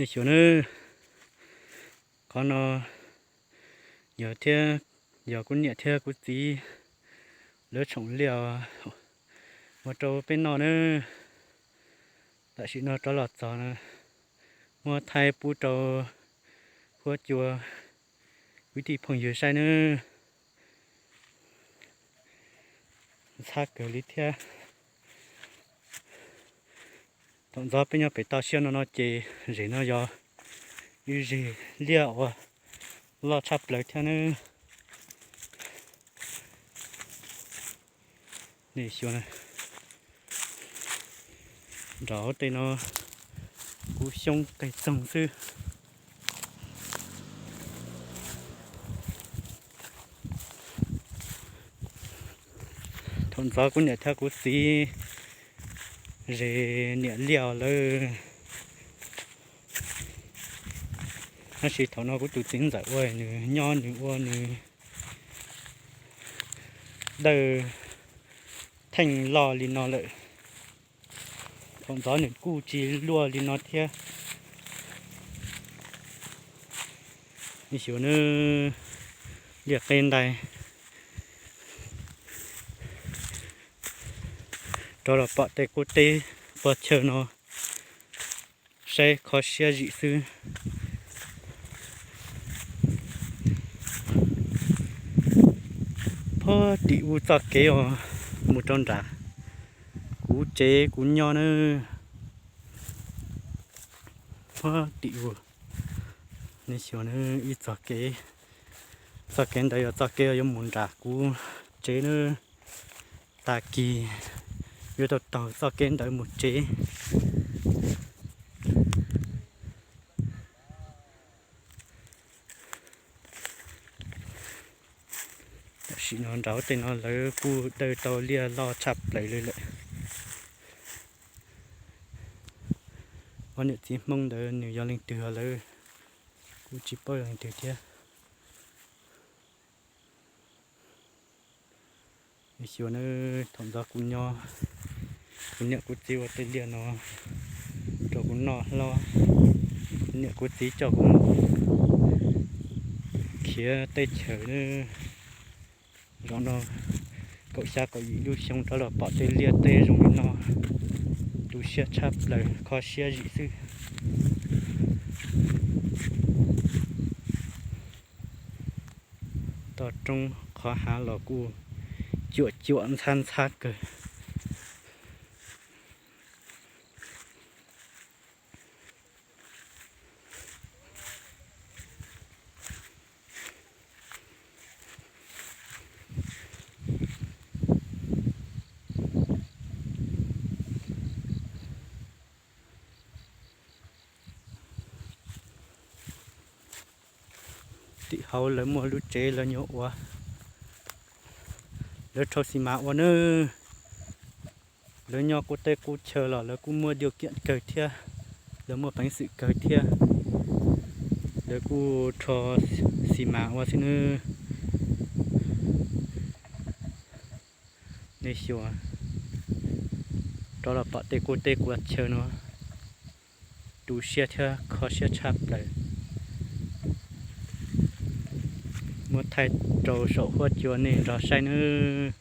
Nej xyuas nawb, qhov no yog thiab, yog kuv niam thiab kuv txiv lawv tshoom liaj ua rau peb noj nawb. Tam sim no rov los txog no, muab thaij pub rau huab cua kwv tij phooj ywg saib nawb. Ntxhab kawg li thiab. Thaum ntxov peb nyob pem toj siab no no ces zem no yog ib zeg liaj uas loj tshaj plaws thiab nawb. Nej xyuas, nram tej no kuv xyoob qig txoog xwb. Thaum ntxov kuv niam thiab kuv txiv zem niam liaj lawm, tab sis thaum no kuv tus txiv ntxawm ua nws nyob nws ua nws dawj theej loj li no lawm. Thaum ntxov nws kuj tsis luaj li no thiab. Nej xyuas nawb, liaj qeb ntais rov los pom tej qub teb pog chaw no saib kho siab zim xwb. Pog tim ub txoj kev os, mus rau nram kuv tsev kuv nyob nawb. Pog tim ub, nej xyuas nawb, ib txoj kev, txoj kev ntawd yog txoj kev yuav mus nram kuv tsev nawb. Tag kis yuav tau taug txoj kev ntawd mus tsev. Tam sim no nram tej no lawv kuj dawj tau liaj loj tshaj plaws li lawm. Ob niam txiv Hmoob ntawd nws yog leej twg lawv kuj tsis paub yog leej twg thiab. Xyuas nawb, thaum ntxov kuv nyob, kuv niam kuv txiv ua tej liaj no rau kuv noj hlob. Kuv niam kuv txiv coj kuv mus khiav teb chaws nawb. Zaum no kaum xya kaum yim lub xyoo rov los pom tej liaj tej zoo li no, tu siab tshaj plaws, kho siab zim xwb. Toj roob qhov hav los kuj cuam cuam ntxhab ntxhab kawg. Tim hauv lawv muaj lub tsev lawv nyuam ua, lawv rho xi mas ua nawb. Lawv nyob qub teb qub chaw los lawv kuj muaj diuj kiam kawg thiab, lawv muaj peev xwm kawg thiab. Lawv kuj rho xi mas ua xwb nawb. Nej xyuas, rov los pom tej qub teb qub chaw no, tu siab thiab kho siab tshaj plaws. Muab thaij rau saum huab cua nej nrog saib nawb.